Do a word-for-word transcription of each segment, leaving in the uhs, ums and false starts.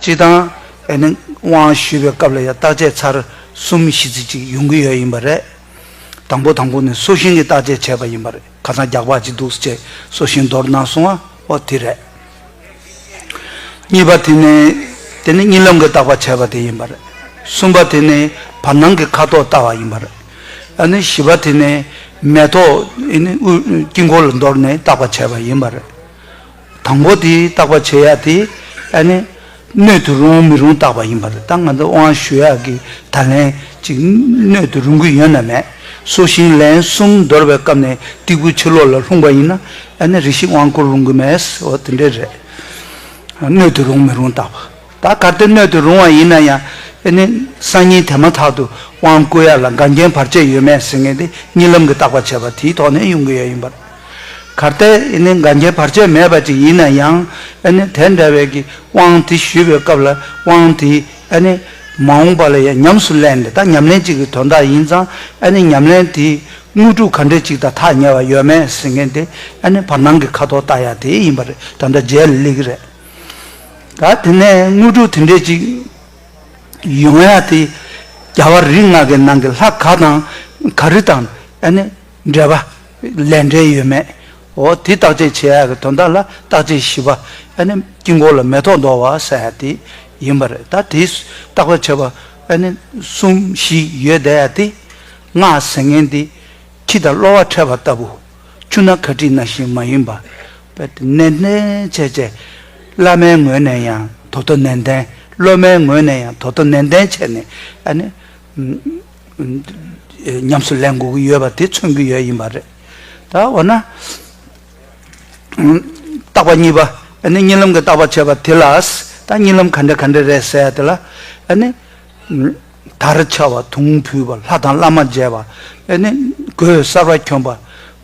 སྤྱིར་བཏང་ཨ་ནི་དབང་ཞུས་པའི་སྐབས་ལ་ཡང་བརྟག་དཔྱད་ཚར་གསུམ་བཞི་ཙམ་ཅིག་ཡོང་གི་ཡོད་ཡིན་པ་རེད། དང་པོ་དང་པོ་ནི་སོ་ཤིང་གི་བརྟག་དཔྱད་བྱས་པ་ཡིན་པ་རེད། ཁ་སང་རྒྱགས་པ་ཅིག་འདུག་ཅེས་སོ་ཤིང་མདོར་གནང་སོང་བ་འོ་དེ་རེད། གཉིས་པ་དེ་ནི་དེ་ནི་གཉིད་ལམ་གྱི་བརྟག་པ་བྱས་པ་དེ་ཡིན་པ་རེད། གསུམ་པ་དེ་ནི་བར་སྣང་གི་ཁ་དོག་བལྟ་བ་ཡིན་པ་རེད། ཨ་ནི་བཞི་པ་དེ་ནི་མེ་ཏོག་ཨ་ནི་དབུ་དཀྱིལ་འཁོར་ལ་འདོར་ནས་བརྟག་པ་བྱས་པ་ཡིན་པ་རེད། དང་པོ་དེ་བརྟག་པ་བྱེད་ཡ་དེ་ཨ་ནི་སྣོད་དུ་རུང་མི་རུང་བརྟག་པ་ཡིན་པ་རེད། ད་ང་ཚོ་དབང་ཞུ་ཡ་གི་ད་ལན་ཅིག་སྣོད་དུ་རུང་གི་ཡོད་ན་མེད། སོ་ཤིང་ལན་གསུམ་འདོར་བའི་སྐབས་ནས་སྟེགས་བུ་ཕྱི་ལོགས་ལ་ལྷུང་པ་ཡིན་ན་ཨ་ནི་རེ་ཞིག་དབང་བསྐུར་རུང་གི་མེད། འོ་དེ་འདྲས་རེད། སྣོད་དུ་རུང་མི་རུང་བརྟག་པ། ད་གལ་ཏེ་སྣོད་དུ་རུང་བ་ཡིན་ན་ཡང་ཨ་ནི་སང་ཉིན་དེ་མ་ཐག་ཏུ་དབང་བསྐུར་ཡ་ལ་འགལ་རྐྱེན་བར་ཆད་ཡོད་མེད་ཟེར་མཁན་དེ་གཉིད་ལམ་གྱི་བརྟག་པ་བྱས་པ་དེའི་ཐོག་ནས་ཡོང་གི་ཡོད་ཡིན་པར། གལ་ཏེ་ཨ་ནི་འགལ་རྐྱེན་བར་ཆད་མེད་པ་ཅིག་ཡིན་ན་ཡང་ཨ་ནི་དེ་འདྲ་བའི་གི་དབང་དེ་ཞུས་པའི་སྐབས་ལ་དབང་དེ་ཨ་ནི་མ་འོངས་པ་ལ་ཡང་ཉམས་སུ་ལེན་ཏེ་ད་ཉམས་ལེན་ཅིག་གི་དོན་དག་ཡིན་ཙང་ཨ་ནི་ཉམས་ལེན་དེ་དངོས་གྲུབ་ག་འདྲས་ཅིག་དང་ཐག་ཉེ་བ་ཡོད་མེད་ཟེར་མཁན་དེ་ཨ་ནི་བར་སྣང་གི་ཁ་དོག་བལྟ་ཡ་དེ་ཡིན་པ་རེད། ད་ལྟ་རྗེས་ལ་སླེབས་ཀྱི་རེད། ད་དེ་ནས་དངོས་གྲུབ་དེ་འདྲས་ཅིག་ཡོང་ཡ་དེ་རྒྱལ་བ་རིགས་ལྔ་གི་ནང་གི་ལྷ་ག་དང་ག་རེ་དང་ཨ་ནི་འབྲེལ་བ་ལས་འབྲེལ་ཡོད་མེད། འོ་དེ་བརྟག་དཔྱད་བྱེད་ཡ་གི་དོན་དག་ལ་བརྟག་དཔྱད་བཞི་པ་ཨ་ནི་དཀྱིལ་འཁོར་ལ་མེ་ཏོག་འདོར་བ་ཟེར་ཡ་དེ་ཡིན་པ་རེད། ད་དེ་བརྟག་པ་བྱེད་པ་ཨ་ནི་གསུམ་བཞི་ཡོད་བསྡད་ཡ་དེ་སྔགས་ཟེར་མཁན་དེ། ཁྱི་དང་གློ་བ་འཕྲད་པ་ལྟ་བུ། ཆུ་སྣ་ཁ་དཀྲིས་ནང་བཞིན་མ་ཡིན་པ། དཔེ་དེ་ནན་ཏན་བྱས་བྱས། བླ་མའི་ངོས་ནས་ཡང་དོ་དོ་ནན་ཏན། སློབ་མའི་ངོས་ནས་ཡང་དོ་དོ་ནན་ཏན་བྱས་ནས་ཨ་ནི། ཉམས་སུ་ལེན་དགོས་ཀྱི་ཡོད་པ་དེ་མཚོན་གྱི་ཡོད་ཡིན་པ་རེད། ད་འོ་ན། བརྟག་པ་གཉིས་པ་ཨ་ནི་གཉིད་ལམ་གྱི་བརྟག་པ་བྱས་པ་དེ་ལ་ད་གཉིད་ལམ་ག་འདྲ་ག་འདྲ་རེད་ཟེར་ཡ་དེ་ལ་ཨ་ནི། དར་འཕྱར་བ། དུང་ཕུལ་བ། ལྷ་དང་བླ་མ་མཇལ་བ། ཨ་ནི་གོས་གསར་བ་གྱོན་པ།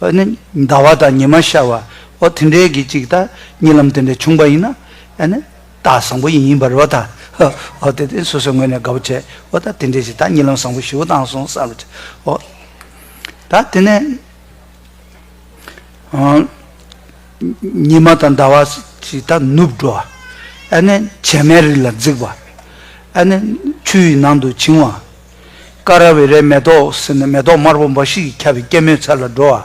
ཨ་ནི་ཟླ་བ་དང་ཉི་མ་ཤར་བ། འོ་དེ་འདྲའི་གི་ཅིག་ད་གཉིད་ལམ་དེ་འདྲ་བྱུང་པ་ཡིན་ན་ཨ་ནི་རྟགས་བཟང་པོ་ཡིན་པ་རེད་བ་ད། འོ་དེ་དེ་སོ་སོའི་ངོས་ནས་དགའ་པོ་བྱས། འོ་ད་དེ་འདྲའི་ཅིག་ད་གཉིད་ལམ་བཟང་པོ་ཞེ་པོ་བཏང་སོང་བསམ་པ་བྱས། འོ་ད་དེ་ནས། ཉི་མ་དང་ཟླ་བ་ཞིག་ད་ནུབ་འགྲོ་བ། ཨ་ནི་བྱེ་མའི་རིགས་ལ་འཛེགས་པ། ཨ་ནི་ཆུ་ཡི་ནང་དུ་བྱིང་བ། ཀ་ར་བི་རའི་མེ་ཏོག་ཟེར་ནས་མེ་ཏོག་དམར་པོ་འབའ་ཞིག་གིས་ཁྱབ་པའི་སྐྱེད་མོས་ཚལ་ལ་འགྲོ་བ།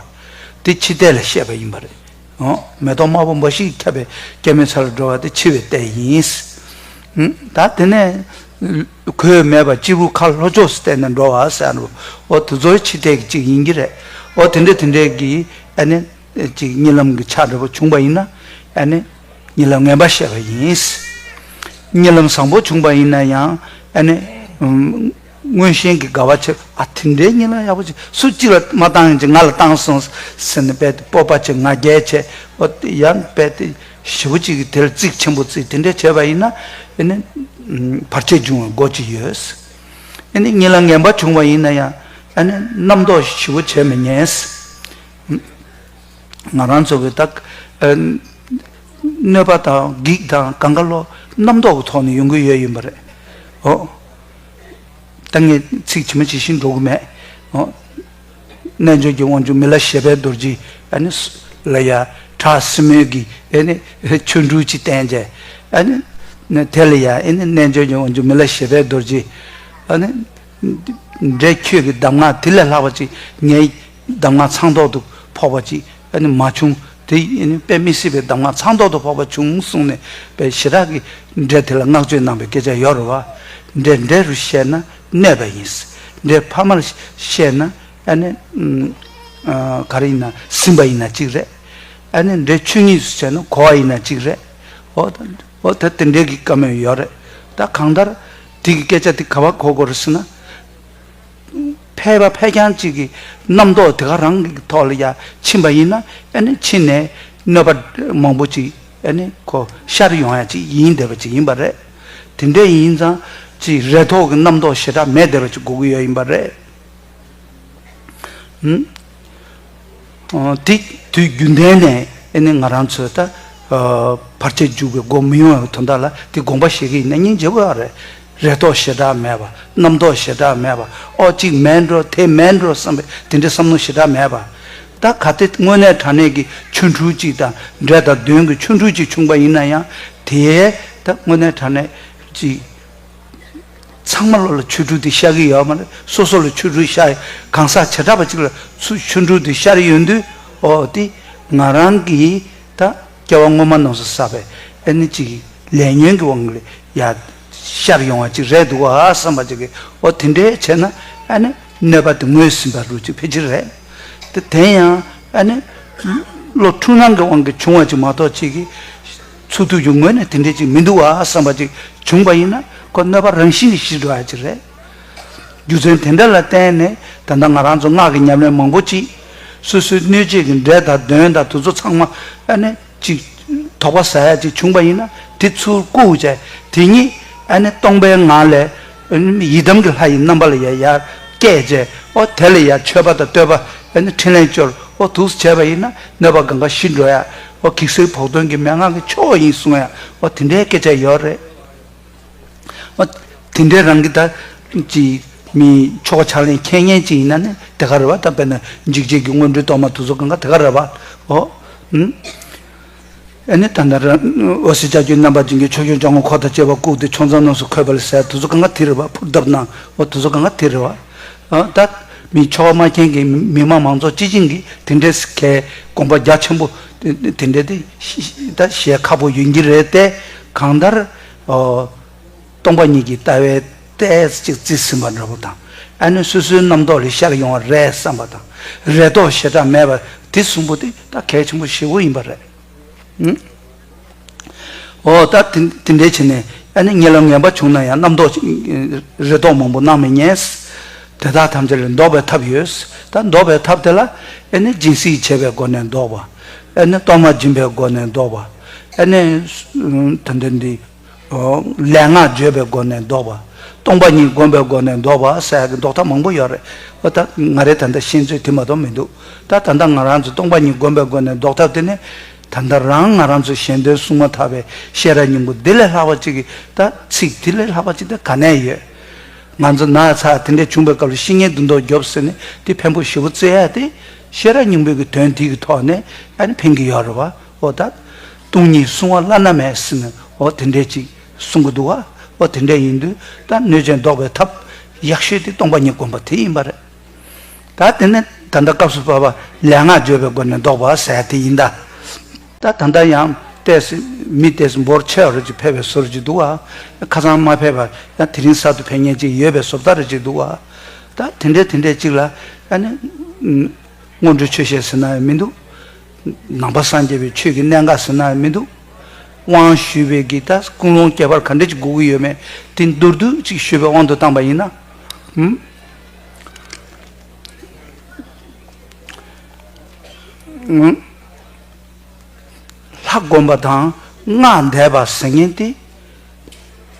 དེ་འཆི་ལྟས་ལ་བཤད་པ་ཡིན་པ་རེད། འོ་མེ་ཏོག་དམར་པོ་འབའ་ཞིག་གིས་ཁྱབ་པའི་སྐྱེད་མོས་ཚལ་ལ་འགྲོ་བ་དེ་འཆི་བའི་ལྟས་ཡིན། ད་དེ་ནས། གོས་མེད་པར་སྤྱིལ་བུ་ཁ་ལྷོ་ཕྱོགས་སུ་བསྟན་ནས་འགྲོ་བ་ཟེར་ནོ། འོ་དེ་ཚོ་འཆི་ལྟས་ཀྱི་གཅིག་ཡིན་གྱི་རེད། འོ་དེ་འདྲ་དེ་འདྲའི་གི་ཨ་ནི་ཅིག་གཉིད་ལམ་གྱི་ཆ་འདྲ་པོ་བྱུང་པ་ཡིན་ན་ཨ་ནི་གཉིད་ལམ་ངན་པ་བཤད་པ་ཡིན། གཉིད་ལམ་བཟང་པོ་བྱུང་པ་ཡིན་ན་ཡང་ཨ་ནི་མངོན་ཤེས་ཀྱི་དགའ་བ་ཆེ། ཨ་དེ་འདྲའི་གཉིད་ལམ་ཡག་པོ་ཅིག་སུ་གཅིག་ལ་མ་བཏང་ཡིན་ཅིག་ང་ལ་བཏང་སོང་ཟེར་ནས་དཔེ་དེ་སྤོབས་པ་ཆེ་ང་རྒྱལ་ཆེ། འོ་དེ་ཡང་དཔེ་དེ། ཞེ་པོ་ཅིག་གིས་དེར་རྩིག་ཆེན་པོ་རྩིག་དེ་འདྲ་བྱས་པ་ཡིན་ན་ཨེ་ནི་བར་ཆད་འབྱུང་བའི་སྒོ་ཅིག་ཡོད། ཨེ་ནི་གཉིད་ལམ་ངན་པ་བྱུང་བ་ཡིན་ན་ཡང་ཨེ་ནི་རྣམ་རྟོག་ཞེ་པོ་བྱས་མི་ཉན། ང་རང་ཚོ་གི་ད་གནོད་པ་དང་བགེགས་དང་གང་ག་ལོ་རྣམ་རྟོག་གི་ཐོག་ནས་ཡོང་གི་ཡོད་ཡིན་པ་རེད། ཨོ། ད་ངས་ཚིག་ཇི་མ་ཇི་བཞིན་འགྲོ་གི་མེད། ཨོ། རྣལ་འབྱོར་གྱི་དབང་ཕྱུག་མི་ལ་བཞད་པའི་རྡོ་རྗེ་ཨ་ནི་ལ་ཡ་བྲག་སྲིན་མོའི་གི་ཨ་ནི་ཆོ་འཕྲུལ་ཅིག་བསྟན་བྱས། ཨ་ནི་དེ་ལ་ཡ་ཨ་ནི་རྣལ་འབྱོར་གྱི་དབང་ཕྱུག་མི་ལ་བཞད་པའི་རྡོ་རྗེ་ཨ་ནི་འདྲེ་ཁྱོད་ཀྱི་གདམས་ངག་དེ་ལས་ལྷག་པ་ཅིག་ངའི་གདམས་ངག་ཚང་ཐོག་ཏུ་ཕོག་པ་ཅིག་ཨ་ནི་མ་བྱུང་། དེ་ཨ་ནི་དཔེ་མི་སྲིད་པའི་གདམས་ངག་ཚང་ཐོག་ཏུ་ཕོག་པ་བྱུང་གསུངས་ནས་དཔེ་ཞེ་དྲག་གི་འདྲེ་དེ་ལ་བསྔགས་བརྗོད་གནང་བའི་སྐད་ཆ་ཡོད་རེད་བ། འདྲེ་འདྲེ་རུ་བཤད་ན་གནོད་པ་ཡིན། འདྲེ་ཕ་མར་བཤད་ན་ཨ་ནི་ཨ་ག་རེ་ཡིན་ན་ཟིན་པ་ཡིན་ན་གཅིག་རེད། ཨ་ནི་འདྲེ་ཆོས་ཉིད་སུ་བྱས་ན་གོ་བ་ཡིན་ན་གཅིག་རེད། འོ་ད་འོ་ད་དེ་འདྲའི་གི་བཀའ་མོལ་ཡོད་རེད། ད་གང་ལྟར་དེ་གི་སྐད་ཆ་དེ་ག་བ་གོ་དགོས་རེད་ཟེར་ན། ཕལ་པ་ཕལ་རྐྱང་གཅིག་གི་རྣམ་རྟོག་དེ་ག་རང་གི་ཐོག་ལ་ཡ་ཕྱིན་པ་ཡིན་ན་ཨ་ནི་ཕྱིན་ནས་གནོད་པ་མང་པོ་ཅིག་ཨ་ནི་ཁོ་ཤར་ཡོང་ཡ་ཅིག་ཡིན་བསྡད་པ་ཅིག་ཡིན་པ་རེད། དེ་འདྲ་ཡིན་ཙང་ཅིག་རེ་དོགས་ཀྱི་རྣམ་རྟོག་ཞེ་དྲག་མེད་བསྡད་པ་ཅིག་དགོས་ཀྱི་ཡོད་ཡིན་པ་རེད། ཨུམ། ཨོ། དེ་དུས་རྒྱུན་ལྡན་ནས་ཨེ་ནི་ང་རང་ཚོས་ད་ཨ་བར་ཆད་འཇུག་པའི་སྒོ་མི་ཡོང་བའི་དོན་དག་ལ་དེ་དགོངས་པ་བཞེས་ཀྱི་ཡིན་ན་སྙིང་རྗེ་པོ་ཡོད་རེད། རེ་དོགས་ཞེ་དྲག་མེད་པ། རྣམ་རྟོག་ཞེ་དྲག་མེད་པ། ཨོ་གཅིག་མེད་འགྲོ་དེ་མེད་འགྲོ་བསམ་པའི་དེ་འདྲའི་བསམ་བློ་ཞེ་དྲག་མེད་པ། ད་ག་དེ་དངོས་གནས་དྲང་གནས་ཀྱི་ཆོ་འཕྲུལ་གཅིག་དང་འདྲེ་དང་གདོན་གྱི་ཆོ་འཕྲུལ་གཅིག་བྱུང་པ་ཡིན་ན་ཡང་དེའི་ད་དངོས་གནས་དྲང་གནས་ ཅིག་ཚང་མ་ལོ་ལ་ཆོས་དྲུག་དེ་ཤར་གི་ཡོད་མ་རེད། སོ་སོ་ལ་ཆོས་དྲུག་ཤར་གང་ཟག་བྱེ་བྲག་པ་ཅིག་ལ་ཚུ་ཆོས་དྲུག་དེ་ཤར་ཡོང་དུས། ཨོ་དེ་ང་རང་གི་ད་སྐྱེ་བ་སྔོན་མ་རྣམས་སུ་བསགས་པའི་ཨ་ནི་ཅིག་ལས་ཉོན་གྱི་དབང་གིས་ཡ་ཤར་ཡོང་བ་ཅིག་རེད་འདུག་ཨ་བསམ་པ་ཅིག་གིས། ཨོ་དེ་འདྲའི་བྱས་ན་ཨ་ནི་གནོད་པ་དེ་ངོས་ཟིན་པ་རུ་ཅིག་ཕལ་ཆེར་རེད། དེ་དེ་ཡང་ཨ་ནི་བློ་འཁྲུལ་སྣང་གི་དབང་གིས་བྱུང་བ་ཅིག་མ་གཏོགས་ཅིག་གིས་ཚུགས་ཐུབ་རྒྱུ་ངོས་ནས་དེ་འདྲའི་ཅིག་མི་འདུག་ཨ་བསམ་པ་ཅིག་བྱུང་བ་ཡིན་ན། ཁོ་གནོད་པ་རང་བཞིན་གྱིས་ཞི་འགྲོ་ཡ་ཅིག་རེད། རྒྱུ་མཚན་དེ་འདྲ་ལ་བརྟེན་ནས་ད་ལྟ་ང་རང་ཚོ་སྔགས་ཀྱི་ཉམས་ལེན་མང་པོ་ཅིག་སོ་སོའི་གནོད་བྱེད་ཀྱི་འདྲེ་དང་གདོན་དང་དེ་ཚོ་ཚང་མ་ཨ་ནི་ཅིག་དོགས་པ་ཟ་ཡ་ཅིག་བྱུང་བ་ཡིན་ན། དེ་ཚུར་བཀུག་བྱས། དེ་ཉིད་ཨ་ནི་སྟོང་པའི་ངང་ལས་ཡི་དམ་གྱི་ལྷ་ཡི་རྣམ་པ་ལ་ཡ་ཡར་བསྐྱེད་བྱས། ཨོ་དེ་ལ་ཡ་མཆོད་པ་དང་བསྟོད་པ་ཨ་ནི་འཕྲིན་ལས་སྐྱོར། ཨོ་འདུག་སེ་བྱས་པ་ཡིན་ན་གནོད་པ་གང་ག་ཞི་འགྲོ་ཡ། ཨོ་གེགས་སེལ་བོགས་འདོན་གྱི་མན་ངག་གི་མཆོག་ཡིན་གསུང་ཡ། ཨོ་དེ་འདྲའི་སྐད་ཆ་ཡོད་རེད། ཨོ་དེ་འདྲའི་རང་གི་ད་ཅི་མི་ཆོ་ག་ཕྱག་ལེན་མཁས་མཁན་ཅིག་ཡིན་ན་ནི་དེ་ག་རེད་བ། ད་དཔེར་ན་འཇིགས་བྱེད་ཀྱི་སྔོན་འགྲོའི་གཏོར་མ་དེ་ཚོ་གང་ག་དེ་ག་རེད་བ། ཨོ་ཨུམ། ཨ་ནི་ད་ལྟ་ར་འོད་ཟེར་ལྕགས་ཀྱུའི་རྣམ་པར་བྱིན་གྱིས་ཕྱོགས་བཅུའི་སྦྱངས་པ་འཁོར་དང་བཅས་པ་བཀུག་སྟེ་ཕྱོགས་མཚམས་རྣམས་སུ་འཁོད་པ་ལ་ཟེར་དེ་ཚོ་གང་ག་དེ་རེད་བ། ཕུར་བཏབ་ན་ཨོ་དེ་ཚོ་གང་ག་དེ་རེད་བ། ཨ་ད་མི་ཆོ་ག་མ་མཁྱེན་གྱི་མི་མང་མང་ཚོགས་སྤྱི་བྱིངས་ཀྱིས་དེ་འདྲའི་གའི་དགོངས་པ་རྒྱ་ཆེན་པོ་དེ་དེ་འདྲའི་དེ་ཤ་ད་བཞེས་ཁག་པོ་ཡིན་གྱི་རེད་དེ། གང་ལྟར་ཨོ་སྟོང་པ་ཉིད་ཀྱི་ལྟ་བའི་ཏོག་ཙམ་ཅིག་རྩིས་ཟིན་པ་འདྲ་པོ་དང་། ཨ་ནི་སོ་སོའི་རྣམ་རྟོག་ལས་ཤར་ཡོང་བ་རེད་བསམ་པ་དང་། རེ་དོགས་ཞེ་དྲག་མེད་པ་དེ་གསུམ་པོ་དེ་ད་གལ་ཆེན་པོ་ཞེ་པོ་ཡིན་པ་རེད། ཨུ། ཨོ་ད་དེ་དེ་འདྲའི་བྱས་ནས་ཨ་ནི་གཉིད་ལམ་ངན་པ་བྱུང་ན་ཡང་རྣམ་རྟོག་རེ་དོགས་མང་པོ་སྣང་མི་ཉན། དེ་དག་ཐམས་ཅད་ལས་ལྡོག་པའི་ཐབས་ཡོད། ད་ལྡོག་པའི་ཐབས་དེ་ལ་ཨ་ནི་སྦྱིན་སྲེག་བྱས་པའི་སྒོ་ནས་ལྡོག་པ། ཨ་ནི་གཏོར་མ་སྦྱིན་པའི་སྒོ་ནས་ལྡོག་པ། ཨ་ནི་ད་འདི་འདི་ལས་སྔགས་བརྗོད་པའི་སྒོ་ནས་ལྡོག་པ། སྟོང་པ་ཉིད་བསྒོམ་པའི་སྒོ་ནས་ལྡོག་པ་ཟེར་ཡག་གི་ལྡོག་ཐབས་མང་པོ་ཡོད་རེད། ཨོ་ད་ང་རའི་ད་ལྟ་ཤེས་ཚོད་དེ་མ་གཏོགས་མི་འདུག་ད་ད་ལྟ་ང་རང་ཚོ་སྟོང་པ་ཉིད་བསྒོམ་པའི་སྒོ་ནས་ལྡོག་ཐབས་དེ་ནི། ད་ལྟ་རང་ང་རང་ཚོ་གཞན་དོན་གསུང་མ་ཐག་པའི་ཤེས་རབ་སྙིང་པོ་འདི་ལས་ལྷག་པ་ཅིག་གི་ད་ཚིག་འདི་ལས་ལྷག་པ་ཅིག་ད་ག་ནས་ཡོད། ང་ཚོ་ན་ཚ་དེ་འདྲས་བྱུང་བའི་སྐབས་ལ་བཤེས་གཉེན་འདི་མདོག་རྒྱོབ་ཟེར་ནས་དེ་ཕན་པོ་ཞེ་པོ་བཙལ་ཡ་དེ། ཤེས་རབ་སྙིང་པོའི་གི་དོན་དེ་གི་ཐོག་ནས་ཨ་ནི་ཕན་གི་ཡོད་རེད་བ། ཨོ་ད། སྟོང་ཉིད་བསྲུང་བ་བླ་ན་མེད་ཟེར་ནས་ཨོ་དེ་འདྲས་ཅིག་གསུང་གི་འདུག་བ། ཨོ་དེ་འདྲས་ཡིན་དུས་ད་གནོད་བྱེད་བཟློག་པའི་ཐབས་ཡག་ཤོས་དེ་སྟོང་པ་ཉིད་བསྒོམ་པ་དེ་ཡིན་པ་རེད། ད་དེ་ནས་ད་ལྟ་སྐབས་སུ་བབ་པ་ལས་སྔགས་བརྗོད་པའི་སྒོ་ནས་བཟློག་པ་ཟེར་དེ་ཡིན་ད། ད་ད་ལྟ་ཡང་ཏོག་ཙམ་མི་ཏོག་ཙམ་འབོར་ཆེ་བ་རེ་ཅིག་ཕེབས་པའི་བཟོ་འདྲ་ཅིག་འདུག་བ། ཁ་སང་མ་ཕེབས་པ་ཡང་དེ་རིང་གསར་དུ་ཕེབས་མཁན་ཅིག་ཡོད་པའི་བཟོ་ལྟ་རེ་ཅིག་འདུག་བ། ད་དེ་འདྲས་དེ་འདྲས་ཅིག་ལ་ཨ་ནི། སྔོན་འགྲོའི་ཆོས་བཤད་ཟེར་ན་ཡང་མི་འདུག་ནང་པ་སངས་རྒྱས་པའི་ཆོས་ཀྱི་གནད་འགག་ཟེར་ན་ཡང་མི་འདུག་དབང་ཞུས་པའི་གི་ད་ཀུན་སློང་ཁྱད་པར་ག་འདྲ་ཅིག་དགོས་ཀྱི་ཡོད་མེད་དེ་མདོར་བསྡུས་ཅིག་ཞུས་པའི་དབང་དུ་བཏང་པ་ཡིན་ན། ཧུམ། ཧུམ། ལྷ་བསྒོམ་པ་དང་སྔགས་བཟླས་པ་ཟེར་མཁན་དེ་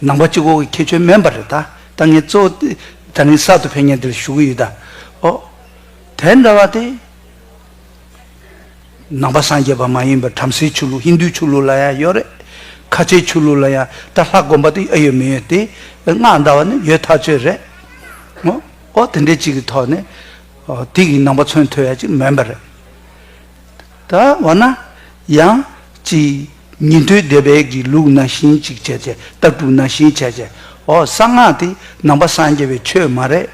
ནང་པ་གཅིག་པོ་གི་ཁྱད་ཆོས་མིན་པ་རེད་ད། ད་ངས་གཙོ་བོ་དེ་ད་ནི་གསར་དུ་ཕེབས་མཁན་དེ་ལ་ཞུ་གི་ཡོད་ད། ཨོ། དེ་འདྲ་བ་དེ་ནང་པ་སངས་རྒྱས་པ་མ་ཡིན་པའི་བྲམ་ཟེའི་ཆོས་ལུགས་ཧིན་རྡུའི་ཆོས་ལུགས་ལ་ཡང་ཡོད་རེད། ཁ་ཆེའི་ཆོས་ལུགས་ལ་ཡང་ད་ལྷ་བསྒོམ་པ་དེ་ཨེ་ཡོད་མི་ཡོད་དེ། སྔགས་བཟླ་བ་ནི་ཡོད་ཐག་ཆོད་རེད། ཨོ། ཨོ་དེ་འདྲ་གཅིག་གི་ཐོག་ནས་ཨོ་དེ་གི་ནང་པ་མཚོན་ཐུབ་ཡ་གཅིག་མིན་པ་རེད། ད་འོ་ན་ཡང་ཅིག་ཉན་ཐོས་སྡེ་པའི་གི་ལུགས་ནང་བཞིན་ཅིག་བྱས་བྱས་ལྟ་གྲུབ་ནང་བཞིན་བྱས་བྱས། ཨོ་གསང་སྔགས་དེ་ནང་པ་སངས་རྒྱས་པའི་ཆོས་མ་རེད།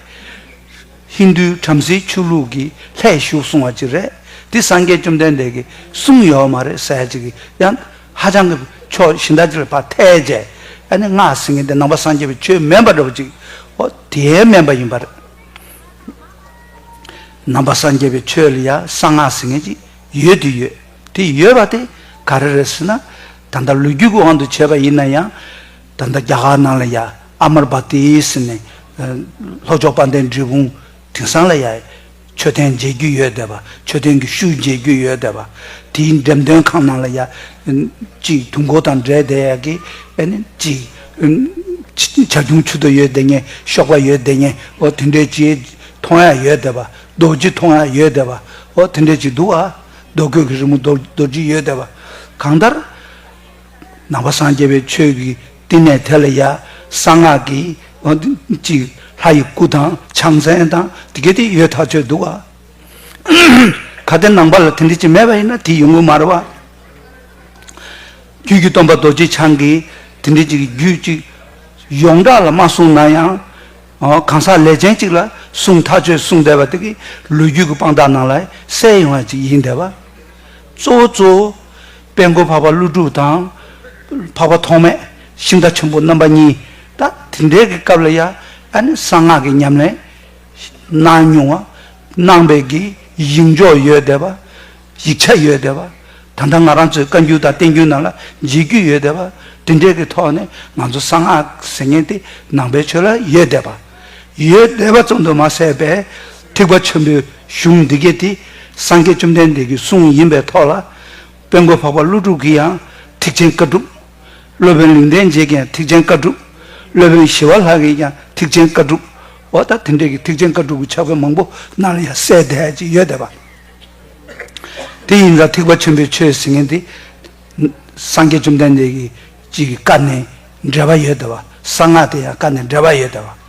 ཧིན་རྡུའི་བྲམ་ཟེའི་ཆོས་ལུགས་ཀྱི་ལྷས་ཞུགས་གསུང་བ་ཅིག་རེད། དེ་སངས་རྒྱས་བཅོམ་ལྡན་འདས་ཀྱིས་གསུངས་ཡོད་མ་རེད་ཟེར་ཡ་ཅིག་གི་ཡང་ཧ་ཅང་གི་ཕྱོགས་གཞན་དག་ཅིག་ལ་ཕར་ཐལ་བྱས། ཨ་ནི་སྔགས་ཟེར་མཁན་དེ་ནང་པ་སངས་རྒྱས་པའི་ཆོས་མིན་པ་འདྲ་པོ་ཅིག་ཨོ་དེ་མིན་པ་ཡིན་པ་རེད། ནང་པ་སངས་རྒྱས་པའི་ཆོས་ལ་ཡང་གསང་སྔགས་ཟེར་མཁན་ཅིག་ཡོད་དེ་ཡོད། དེ་ཡོད་པ་དེ་ག་རེ་རེད་ཟེར་ན། ད་ལྟ་ལོ་རྒྱུས་ཀྱི་དབང་དུ་བྱས་པ་ཡིན་ན་ཡང་། ད་ལྟ་རྒྱ་གར་ནང་ལ་ཡང་ཨ་མར་བ་ཏི་ཟེར་ནས་ལྷོ་ཕྱོགས་དཔལ་ལྡན་འབྲས་སྤུངས་དེང་སང་ལ་ཡང་མཆོད་རྟེན་མཇལ་རྒྱུ་ཡོད་བསྡད་པ། མཆོད་རྟེན་གྱི་ཤུལ་མཇལ་རྒྱུ་ཡོད་བསྡད་པ། དེའི་འགྲེམས་སྟོན་ཁང་ནང་ལ་ཡང་ཅིག་དུས་འཁོར་དང་འབྲེལ་བསྡད་ཡ་གི་ཨ་ནི་ཅིག་ཆ་ཆུང་ཆུ་ཏོ་ཡོད་བསྡད་མཁན། གཤོག་པ་ཡོད་བསྡད་མཁན། འོ་དེ་འདྲའི་ཅིག་མཐོང་ཡ་ཡོད་བསྡད་པ། རྡོ་རྗེ་མཐོང་ཡ་ཡོད་བསྡད་པ། འོ་དེ་འདྲའི་ཅིག་འདུག་ཨ། རྡོ་བརྐོས་ཀྱི་རི་མོ་རྡོ་རྡོ་རྗེ་ཡོད་བསྡད་པ། གང་ལྟར་ནང་པ་སངས་རྒྱས་པའི་ཆོས་ཀྱི་བསྟི་གནས་དེ་ལ་ཡ་གསང་སྔགས་ཀྱི་འོ་ཅིག་ལྷ་ཡི་སྐུ་དང་ཕྱག་མཚན་དང་དེ་གའི་དེ་ཡོད་ཐག་ཆོད་འདུག་ཨ། གལ་ཏེ་ནང་པ་ལ་དེ་འདྲ་ཅིག་མེད་པ་ཡིན་ན་དེ་ཡོང་གི་མ་རེད་བ། རྒྱུད་ཀྱི་སྟོན་པ་རྡོ་རྗེ་འཆང་གིས་དེ་འདྲ་ཅིག་རྒྱུད་ཅིག་ ཡོངས་གྲགས་ལ་མ་གསུངས་ན་ཡང་། ཨོ། གང་ཟག་ལས་ཅན་གཅིག་ལ་གསུང་ཐག་ཆོད་གསུངས་བསྡད་པ་དེ་གིས་ལོ་རྒྱུས་ཀྱི་དཔང་རྟགས་ནང་ལ་གསལ་ཡོང་བ་ཅིག་ཡིན་བསྡད་པ། གཙོ་བོ་གཙོ་བོ་དཔལ་མགོན་འཕགས་པ་ཀླུ་སྒྲུབ་དང་། འཕགས་པ་ཐོགས་མེད་ཤིང་རྟ་ཆེན་པོ་རྣམ་པ་གཉིས། ད་དེ་འདྲའི་གི་སྐབས་ལ་ཡ། ཨ་ནི་གསང་སྔགས་ཀྱི་ཉམས་ལེན་གནང་མྱོང་བ། གནང་བའི་གི་ཡིག་འཇོག་ཡོད་བསྡད་པ། ཡིག་ཆ་ཡོད་བསྡད་པ། ད་ལྟ་ང་རང་ཚོའི་བཀའ་འགྱུར་དང་བསྟན་འགྱུར་ནང་ལ་མཇལ་རྒྱུ་ཡོད་བསྡད་པ། དེ་འདྲའི་གི་ཐོག་ནས་ང་ཚོ་གསང་སྔགས་ཟེར་མཁན་དེ་ནང་པའི་ཆོས་ལ་ཡོད་བསྡད་པ། ཡོད་བསྡད་པ་ཙམ་དུ་མ་ཟད་པའི་ཐེག་པ་ཆེན་པོའི་གཞུང་འདི་གས་དེ་སངས་རྒྱས་བཅོམ་ལྡན་འདས་ཀྱི་གསུང་ཡིན་པའི་ཐོག་ལ། དཔལ་མགོན་འཕགས་པ་ཀླུ་སྒྲུབ་ཀྱིས་ཡང་ཐེག་ཆེན་བཀའ་སྒྲུབ། སློབ་དཔོན་ལུང་བསྟན་རྗེ་གིས་ཡང་ཐེག་ཆེན་བཀའ་སྒྲུབ། སློབ་དཔོན་ཞི་བ་ལྷ་གིས་ཀྱང་ཐེག་ཆེན་བཀའ་སྒྲུབ། འོ། ད་དེ་འདྲའི་གི་ཐེག་ཆེན་བཀའ་སྒྲུབ་ཀྱི་ཕྱག་དཔེ་མང་པོ་ནང་ལ་ཡང་གསལ་བསྡད་ཀྱི་ཡོད་བསྡད་པ། དེ་ཡིན་ཙང་ཐེག་པ་ཆེན་པོའི་ཆོས་ཟེར་མཁན་དེ་སངས་རྒྱས་བཅོམ་ལྡན་འདས་ཀྱི་ཅིག་གི་བཀའ་ནས་འབྲེལ་བ་ཡོད་བསྡད་པ། གསང་སྔགས་དེ་ཡང་བཀའ་ནས་འབྲེལ་བ་ཡོད་བསྡད་པ།